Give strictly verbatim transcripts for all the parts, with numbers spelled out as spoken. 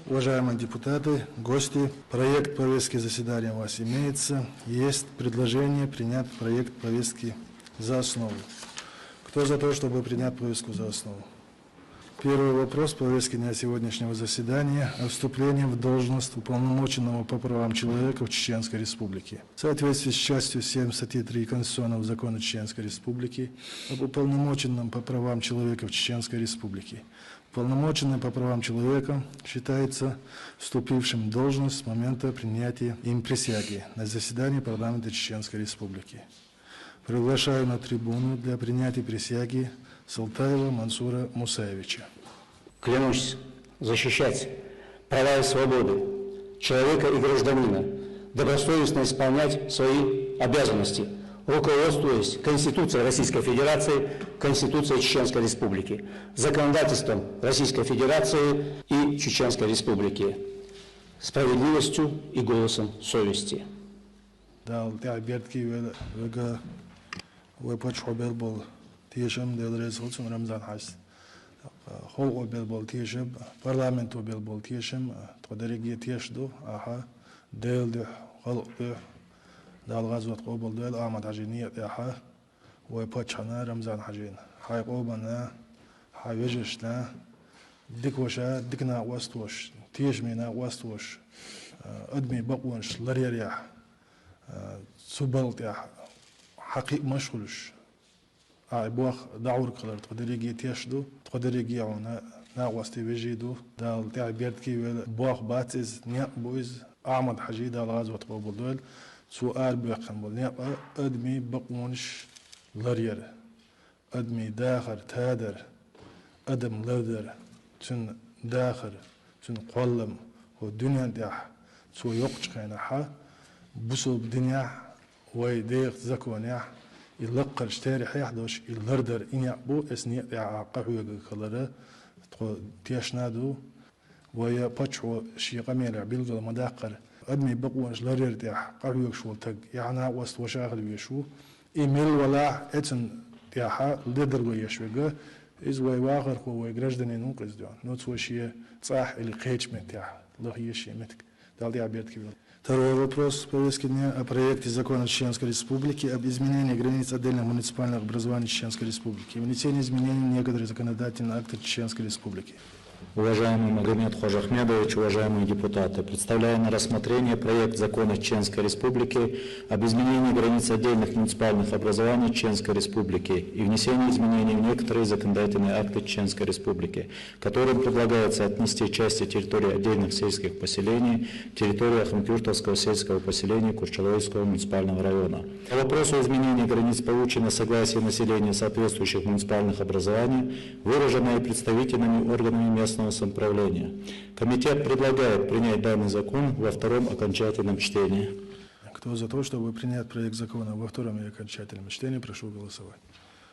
Уважаемые депутаты, гости, проект повестки заседания у вас имеется. Есть предложение принять проект повестки за основу. Кто за то, чтобы принять повестку за основу? Первый вопрос повестки дня сегодняшнего заседания о вступлении в должность уполномоченного по правам человека в Чеченской Республике. В соответствии с частью семь статьи три Конституционного закона Чеченской Республики об уполномоченном по правам человека в Чеченской Республике, уполномоченный по правам человека считается вступившим в должность с момента принятия им присяги на заседании парламента Чеченской Республики. Приглашаю на трибуну для принятия присяги Салтаева Мансура Мусаевича. Клянусь защищать права и свободы человека и гражданина, добросовестно исполнять свои обязанности, руководствуясь Конституцией Российской Федерации, Конституцией Чеченской Республики, законодательством Российской Федерации и Чеченской Республики, справедливостью и голосом совести. Дала тӀехь беркате вел вега вай паччахьо бел болу тешам, Дела реза хуьлда цунна Рамзан-Хьаьжас. Халкъо бел болу тешам, парламенто бел болу тешам, тхо дерриге теш ду, ахьа, Делан дуьхьа, халкъан дуьхьа, Дала гӀазот къобалдойла Ахьмад-Хьаьжин некъа тӀехь, вай паччахьна Рамзан-Хьаьжина, хьайн къоманна, хьайн вежаршна, дика ваша, дика накъост ваша, тешаме накъост ваша, адамийн бакъонаш ларъярехь, цу балха тӀехь хьан кхиамаш хуьлуш, ахь и боху дӀахьург хилар тхо дерриге теш ду, тхо дерриге хьуна накъостий, вежарий ду. Дала тӀехь беркате вела, боху бац иза, некъ бу иза. Ахьмад-Хьаьжин Дала гӀазот къобалдойла, цо арабоьхкина болу некъ адамийн бакъонаш ларъяр, адамийн дахар, тадар, адам лардар, цуьнан дахар, цуьнан кхоллам, хӀокху дуьнен тӀехь цо йоккхучу хенахь, бусалба динехь, вай дегӀан законехь, и лаккхарчу терахьехь долуш, и лардар и некъ бу, эс некъа тӀехь къахьоьгург хилар тхо тешна ду. Вай паччахьо шен къамелехь билггал ма-даккхара, адамийн бакъонаш ларъярна тӀехь къахьоьгуш волу стаг, и хьан накъост ваша хила везаш ву, и мила валахь а, эцунна тӀехь ледарло еш верг, иза вай вахархо, вай гражданин ву-кх иза дуьхьал. Ну, цо шен цӀахь или кхечу меттехь лаха еза шен меттиг. Дала тӀехь беркате вела. Второй вопрос повестки дня о проекте закона Чеченской Республики об изменении границ отдельных муниципальных образований Чеченской Республики и внесении изменений в некоторые законодательные акты Чеченской Республики. Уважаемый Магомед Хожахмедович, уважаемые депутаты, представляю на рассмотрение проект закона Чеченской Республики об изменении границ отдельных муниципальных образований Чеченской Республики и внесении изменений в некоторые законодательные акты Чеченской Республики, которым предлагается отнести части территории отдельных сельских поселений территории Ахункюртовского сельского поселения Курчалойского муниципального района. По вопросу изменения границ получено согласие населения соответствующих муниципальных образований, выраженное представительными органами местного самоуправления. Комитет предлагает принять данный закон во втором окончательном чтении. Кто за то, чтобы принять проект закона во втором и окончательном чтении, прошу голосовать.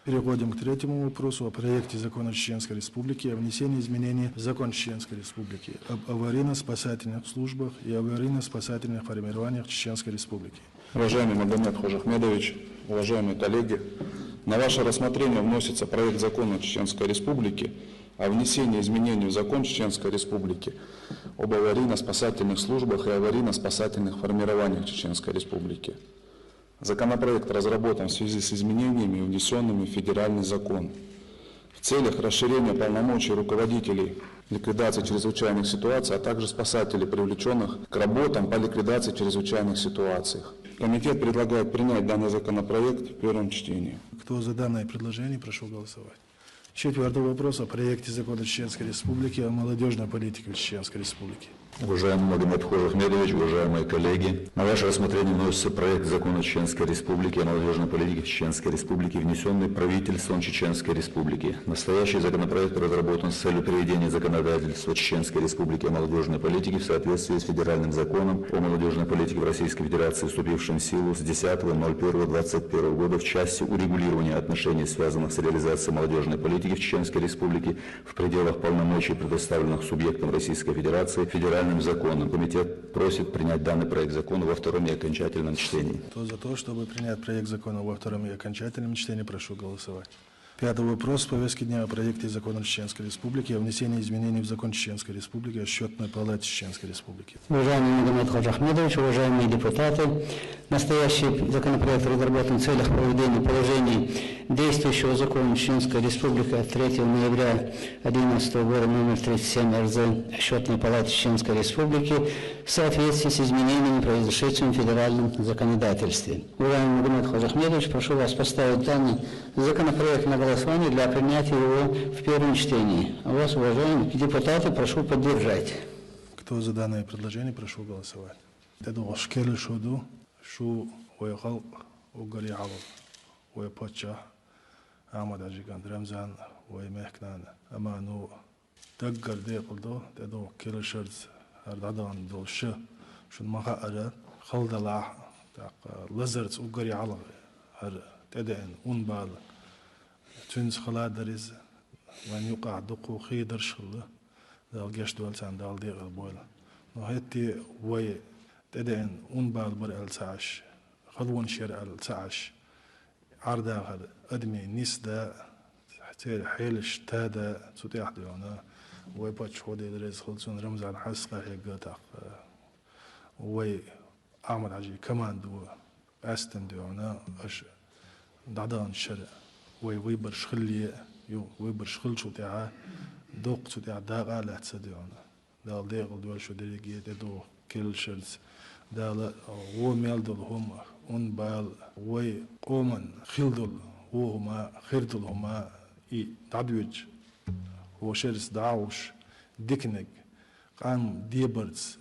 Переходим к третьему вопросу о проекте закона Чеченской Республики о внесении изменений в закон Чеченской Республики об аварийно-спасательных службах и аварийно-спасательных формированиях Чеченской Республики. Уважаемый Магомед Хожахмедович, уважаемые коллеги, на ваше рассмотрение вносится проект закона Чеченской Республики о внесении изменений в закон Чеченской Республики об аварийно-спасательных службах и аварийно-спасательных формированиях Чеченской Республики. Законопроект разработан в связи с изменениями, внесёнными в федеральный закон в целях расширения полномочий руководителей ликвидации чрезвычайных ситуаций, а также спасателей, привлечённых к работам по ликвидации чрезвычайных ситуаций. Комитет предлагает принять данный законопроект в первом чтении. Кто за данное предложение, прошу голосовать. Четвёртый вопрос о проекте закона Чеченской Республики о молодёжной политике в Чеченской Республике. Уважаемый Магомед Хожахмедович, уважаемые коллеги, на ваше рассмотрение вносится проект закона Чеченской Республики о молодёжной политике в Чеченской Республике, внесённый правительством Чеченской Республики. Настоящий законопроект разработан с целью приведения законодательства Чеченской Республики о молодёжной политике в соответствии с федеральным законом о молодёжной политике в Российской Федерации, вступившим в силу с десятого ноль первого двадцать первого года в части урегулирования отношений, связанных с реализацией молодёжной политики в Чеченской Республике, в пределах полномочий, предоставленных субъектам Российской Федерации федеральным законом. Комитет просит принять данный проект закона во втором и окончательном чтении. Кто за то, чтобы принять проект закона во втором и окончательном чтении, прошу голосовать. Пятый вопрос повестки дня о проекте закона Чеченской Республики о внесении изменений в закон Чеченской Республики о счетной палате Чеченской Республики. Уважаемый Магомед Хаджахмедович, уважаемые депутаты, настоящий законопроект разработан в целях проведения положений действующего закона Чеченской Республики от третьего ноября одиннадцатого года номер тридцать семь Р З о счетной палате Чеченской Республики в соответствии с изменениями, произошедшими в федеральном законодательстве. Уважаемый Магомед Хаджахмедович, прошу вас поставить данный законопроект на голосование для принятия его в первом чтении. А вас, уважаемые депутаты, прошу поддержать. Кто за данное предложение, прошу голосовать. ТӀедогӀуш керла шо ду, шу вай халкъ уггаре хьалха, вай паччахь Ахьмад-Хьажий кӀант Рамзан, вай мехкнана Аману, даггара декъала ду, тӀедогӀу керла шерца хӀара дӀадахана долу ша, шуна ма хаъара, хала далахь, тӀаккха лазарца уггаре хьалха хӀара тӀедеана ун бала цуьнца хала дара иза, вайн юкъахь дуккха хи дарш хилла, Дала гечдойла царна, Дала декъала бойла. Но хӀетте вай тӀедеана ун бала бара аьлла ца Ӏаш, халонаш яра аьлла ца Ӏаш, Ӏар-дахар адамийн нисдан, церан хьелаш тадан, цу тӀехь дуьйхьна, вай паччахьо, Дела реза хуьлда цунна, Рамзан Хьаьжас къахьегна тӀаккха, вай Ахьмад-Хьажин командо къаьстина дуьйхьна, аша дӀадаханчу шарахь вай выбораш хилале а, ю, выбораш хиллачул тӀаьхьа дуккха цу тӀехь дакъа а лаьцна дуьйхьна. Дала декъала дойла шу дерриге а тӀедогӀу керла шерца. Дала вон мел долу хӀума, ун бала, вай къоман хилла долу вон хӀума, хир долу хӀума, и дӀадоьдуш, вон шерца дӀа а гӀуш, диканиг, къам дебарца,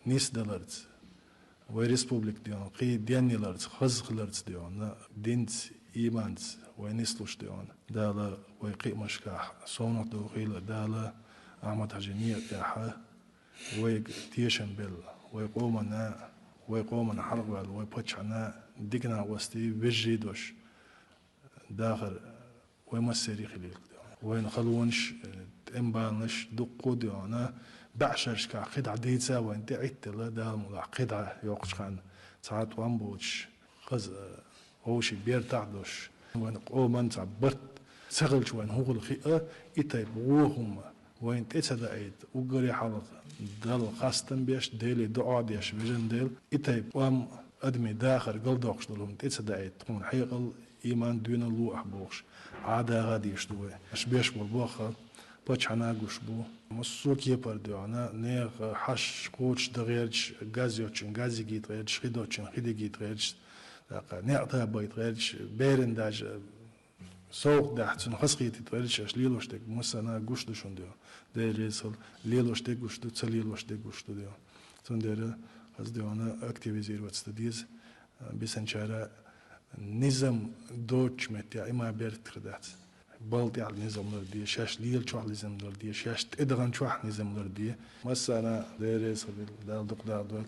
нисдаларца, вай республика дуьйхьна кхин денъяларца, хазахиларца дуьйхьна, динца, ийманца вай нислуш дуьйхьна. Дала вай кхиамашкахь совнах дохийла, Дала Ахьмад-Хьажин некъа тӀехь вайга тешам белла, вай къомана, вай къомана хьалхаваьлла вай паччахьна дика накъостий, вежарий долуш дахар вай массеран а хилийла. Вайн халонаш, тӀеман баланаш дуккха а дуьйхьна, бӀешерашкахь кхидӀа дийца а вайна тӀеӀиттала, Дала мукъ лахь кхидӀа йоккхучу ханна цхьа а тӀом боцуш, хаза вовшийн бертахь а долуш, вайн къоман цхьа барт ца хилча вайна хӀун хуьлу хиъна, и тайпа вон хӀума вайна тӀе ца даийта, уггаре хьалха Далла хастам беш, Деле доӀа деш вежарий дела, и тайпа тӀом адамийн дахар галдоккхуш долу хӀума тӀе ца даийта, тхуна хьекъал, ийман, доьналла лолахь бохуш, Ӏадаха а дезаш ду вай. Аша беш болу бохам паччахьна а гуш бу. Массо а кепара дуьйхьна, нехан хьашт кхочушдан гӀерташ, газ йоцчунна газ йигийта гӀерташ, хи доцчунна хи дигийта гӀерташ, тӀаккха некъ табайта гӀерташ, берана даже совгӀат дахь, цунна хазахетийта гӀерташ аша лелош дерг массарна а гуш ду шуна дуьйхьна. Дела реза хуьлда, лелош дерг гуш ду, ца лелош дерг гуш ду дуьйхьна. Цундела хаза дуьйхьна активизироваться дан деза. Бисанчара низам доцучу меттехь, и ма бертахь дац. Балла тӀехь низам ларде, шаьш лелачохь низам ларде, шаьш тӀедаханчохь низам ларде. Массарна а Дела реза хуьлда, Дала дукха дахдойла.